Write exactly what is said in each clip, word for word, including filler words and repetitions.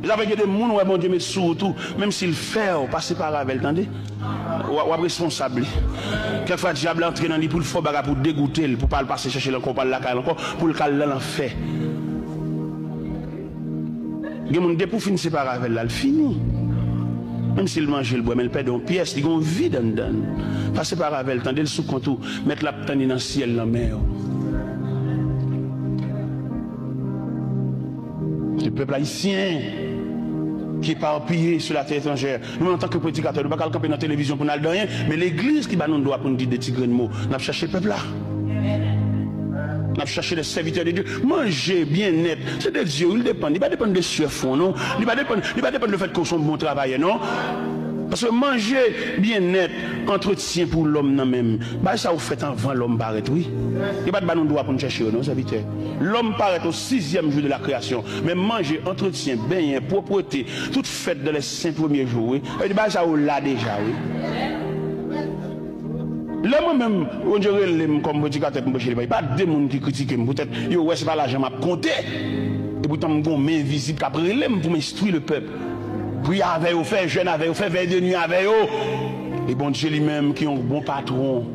Sa vle di gen de moun ou wè Bondye met sou wout ou, menm si l fè w, pa separe avè l, tande. W ap, w ap responsab li. Kèk fwa dyab la antre nan li pou l fè w bagay pou degoute l, pou pa l pase chèche l ankò, pa l lakay l ankò, pou l ka al nan lanfè. Gen moun depi w fin separe avè l la, l fini. Menm si l manje, l bwè, men l pèdi yon pyès, li gen yon vid anndan l. Pa separe avè l, tande, l sou kont ou. Mèt la ap tann li nan syèl nan men w. Se pèp ayisyen ki eparpiye sou latè etranjè. Nou menm, antanke predikatè, nou pa ka al kanpe nan televizyon pou n al di anyen, men legliz ki ba nou dwa pou n di de ti grenn mo. N ap chache pèp la. N ap chache de sèvitè de Dye. Manje, byennèt, se de Dye, wi, li depann. Li pa depann de swèf ou, non. Li pa depann, li pa depann de fèt ke w se yon bon travayè, non. Paske manje, byennèt, antretyen pou lòm nan menm. Bagay sa yo fèt anvan lòm parèt, wi. Yo pa t ba nou dwa pou n chèche yo, non, sèvitè. Lòm parèt o sizyèm jou de la kreyasyon. Men manje, antretyen, benyen, pwoprete, tout fèt dans les cinq premiers jours, wi. Sa vle di bagay sa yo la deja, wi. Lè mwen menm, Bondye rele m kòm predikatè pou m preche levanjil, pa de moun ki kritike m poutèt yo wè se pa lajan m ap konte. Epoutan m gen yon men envizib k ap rele m pou m enstwi le pèp. Priye avè yo, fè jèn avè yo, fè vèy de nwi avè yo. E Bondye li menm ki yon bon patwon.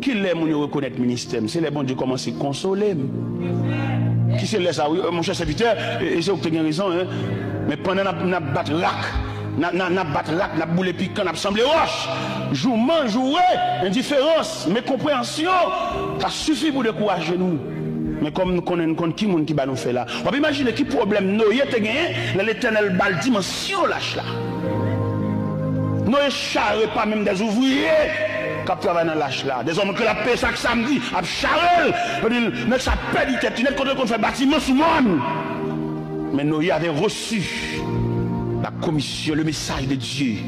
Kilè moun yo rekonèt ministè m? Se lè Bondye kòmanse konsole m. Ki se lè sa, wi, monchè sèvitè, e, e se ou ki te gen rezon, en. Men pandan n ap, n ap bat rak, n a, n a, n ap bat rak, n ap boule pikan, n ap sanble wòch. Jouman, joure, endiferans, mekonpreyansyon, ta sifi pou dekouraje nou. Men kòm nou konnen, nou konn ki moun ki ba nou fè la. W ap imajine ki pwoblèm Noye te genyen lè Letènèl ba l dimansyon lach la. Noye chare pa menm dè ouvriye k ap travay nan lach la. Dèzòm ke l ap peye chak samdi, ap chare l. Yo di l, nèg sa pèdi tèt li nèt, kote l konn fè batiman sou mòn. Men Noye avè reçu la commission, le message de Dieu.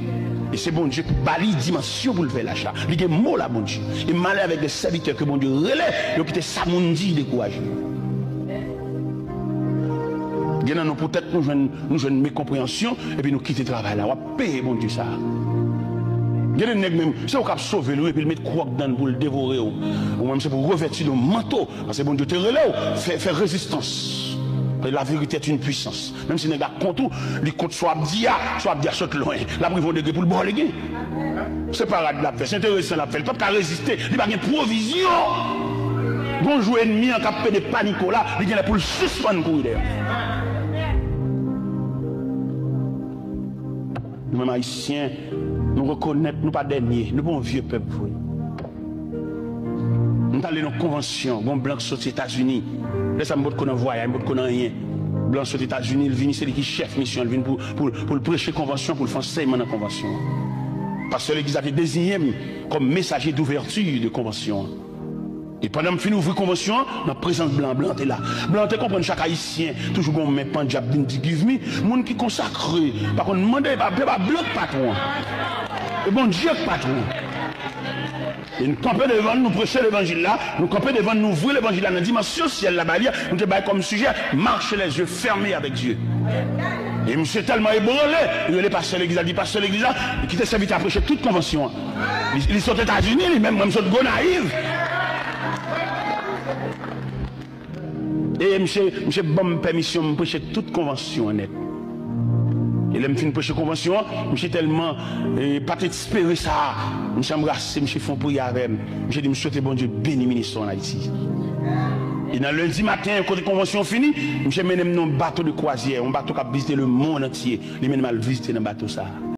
E se Bondye ki ba li dimansyon pou l fè lach la. Li gen mo la Bondye. E malè avèk de sèvitè ke Bondye rele, yo kite sa moun di dekouraje. Gen nan nou poutèt nou jwenn, nou jwenn mekonpreyansyon, epi nou kite travay la. W ap peye Bondye sa. Gen de nèg menm, se ou k ap sove l, wi, epi l met kwòk dan l pou l devore w. Ou menm se pou revèti l yon manto, paske Bondye te rele w, fè, fè rezistans. La vérité est une puissance. Menm si nèg la kont ou, li kont sa w ap di a, sa w ap di a sot lwen. L ap rive yon degre pou l ba w legen. Se parad l ap fè, se enteresan l ap fè. Li p ap ka reziste, li pa gen pwovizyon. Gon jou ènmi an k ap pede panike w la, li genlè pou l sispann kouri dèyè w. Nou menm Ayisyen, nou rekonèt nou pa dènye, nou pa yon vye pèp vre. M t ale nan konvansyon, gon blan k soti Etazini. Lè sa m potko nan vwayaj, m potko nan anyen. Blan soti Etazini, l vini, se li ki chèf misyon, l vin pou, pou, pou l preche konvansyon, pou l fè ansèyman nan konvansyon an. Pastè legliz la te deziyen m kòm mesaje douvèti de konvansyon an. E pandan m fin ouvri konvansyon an, nan prezans blan, blan te la. Blan te konprann chak Ayisyen toujou gon men pandye ap vin di give me. Moun ki konsakre pa konn mande, pa, se pa blan k patwon an. E Bondye k patwon an. E nou kanpe devan l, nou preche levanjil la, nou kanpe devan l, nou ouvri levanjil la nan dimansyon syèl la ba li a, nou te bay kòm sijè, marcher les yeux fermés avec Dieu. E misye tèlman ebranle, li rele pastè legliz la, li di pastè legliz la, li kite sèvitè a preche tout konvansyon an. Li, li sot Etazini, li menm, mwen m sot Gonayiv. E misye, misye ban m pèmisyon m preche tout konvansyon an nèt. E lè m fin preche konvansyon an, misye tèlman, e, pa t espere sa, misye anbrase m, misye fè yon priyè avè m. Misye di m swete Bondye beni ministè w ann Ayiti. E nan lendi maten, kote konvansyon an fini, misye mennen m nan yon bato de kwazyè, yon bato k ap vizite lemonn antye. Li mennen m al vizite nan bato sa a.